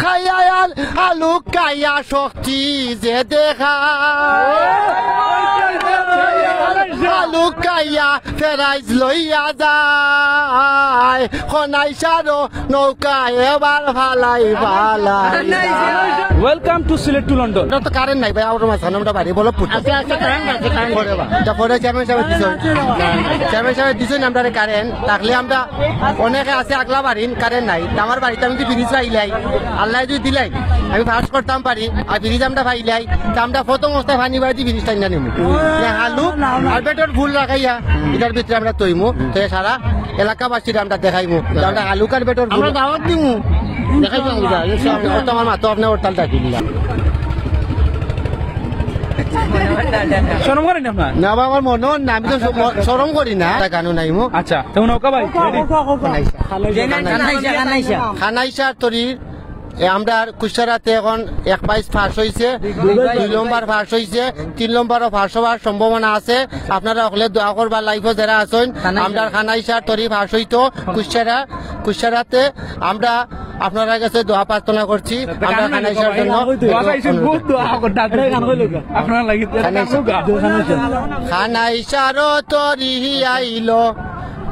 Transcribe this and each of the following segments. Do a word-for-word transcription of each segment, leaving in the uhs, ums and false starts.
খাইয়া আর আলু খাইয়া শক্তি যে দেখা। আলু খাইয়া ফেরাইজ লইয়া যায়। খনাইশারো নৌকা এবার ফালাই ফালাই। Welcome to Sylhet to London. আমরা তো কারেন্ট নাই ভাই, আমার মাঝখানে আমরা বাড়ি বলো পুট। আচ্ছা, আচ্ছা, কারেন্ট আছে, কারেন্ট আছে। পরে বা। এটা পরে চেয়ারম্যান সাহেব দিছইন। চেয়ারম্যান সাহেব দিছইন আমরা কারেন্ট, তাহলে আমরা অনেকে আছে আগলা বাড়িন কারেন্ট নাই। তা আমার বাড়িতে আমি যদি ফ্রিজ পাইলাই, আল্লাহ যদি দিলাই, আমি পাস করতাম পারি। আর ফ্রিজ আমরা পাইলাই, তা আমরা প্রথম অবস্থায় পানি বাড়িতে ফ্রিজ টাইনা নিমু। যে আলু আর বেটর ফুল লাগাইয়া এটার ভিতরে আমরা তৈমু, তো সারা এলাকাবাসীরা আমরা দেখাইমু। তো আমরা আলু কার বেটর ফুল আমরা দাওয়াত দিমু। দেখাইতাম আমরা, ইনশাআল্লাহ। ও তো আমার মা, তো আপনি হরতাল ডাকিলা। শরম করেন আপনার? না বা, আমার মনে হয় না, আমি তো শ-, শরম করি না। তা গানও নাইমু। আচ্ছা, তো নৌকা ভাই, ready? খানাইশা। খানাইশা, খানাইশা। খানাইশার তরি এ, আমরার কুশারাতে এখন এক পাইস পাস অইছে, দুই নম্বর পাস অইছে, তিন নম্বরও পাস অওয়ার সম্ভাবনা আছে। আপনারা হকলে দোয়া করবা, live-ও যারা আছইন, আমরার খানাইশার তরি পাস অইতো, কুশারা, কুশারাতে আমরা আপনারার গেছে দোয়া প্রার্থনা করছি, আমরা খানাইশার জন্য। দোয়া চাইছেন, বহুত দোয়া করতে হবে। আপনারা লাগি খানাইশা। খানাইশারও তরি আইলো,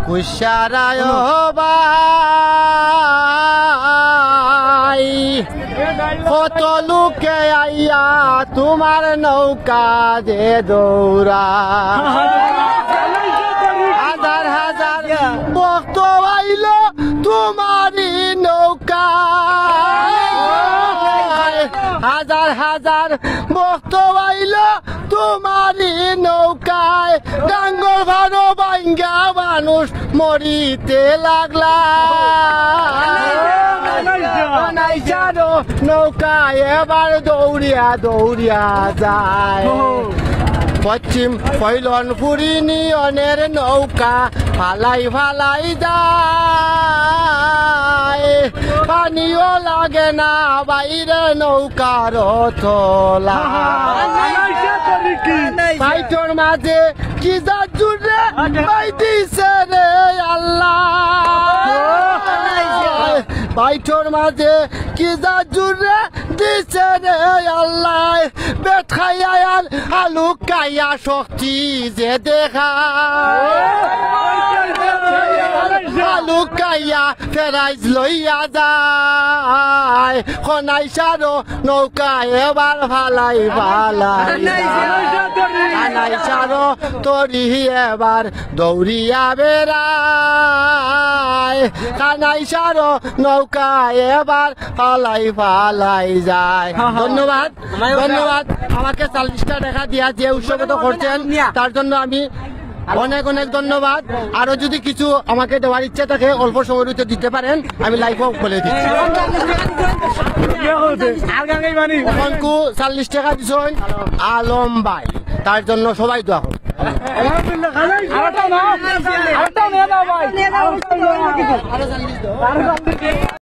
কুশারায় ভাই, কত লোকে আইয়া তোমার নৌকা যে দৌড়া। হাজার হাজার ভক্ত আইলো তোমারই নৌকা। হাজার হাজার ভক্ত আইলো তোমারই নৌকায়, ডাঙ্গর ভারো বাইঙ্গা মানুষ মরিতে লাগলা। খানাইশারো নৌকা এবার দৌড়িয়া দৌড়িয়া যায়। পশ্চিম ফৈলনপুরি নিয়নের নৌকা ফালাই ফালাই যায়। পানিও লাগে না বাইরে নৌকার তলা। বাইটর মাঝে কি যা জুড়ে বাই দিছে রে আল্লাহ। বাইটর মাঝে কি যা জুড়ে দিছে রে আল্লাহ। বেট খাইয়া আর আলু খাইয়া শক্তি যে দেখা। আলু খাইয়া ফেরাইজ লইয়া যায়। খনাইশারো নৌকা এবার ফালাই ফালাই। খনাইশারো তরি এবার দৌড়িয়া বেড়ায়। খনাইশারো নৌকা এবার ফালাই ফালাই যায়। ধন্যবাদ, ধন্যবাদ। আমাকে চল্লিশটা টাকা দিয়া যে উৎসর্গিত করছেন, তার জন্য আমি অনেক অনেক ধন্যবাদ। আরো যদি কিছু আমাকে দেওয়ার ইচ্ছা থাকে, অল্প সময়ের ভিতরে দিতে পারেন, আমি live-ও বলে দিচ্ছি। অসংখ্য চল্লিশ টাকা দিছইন আলম ভাই, তার জন্য সবাই দোয়া করুন। আরেকটা না, আরেকটা নিয়ে নাও ভাই।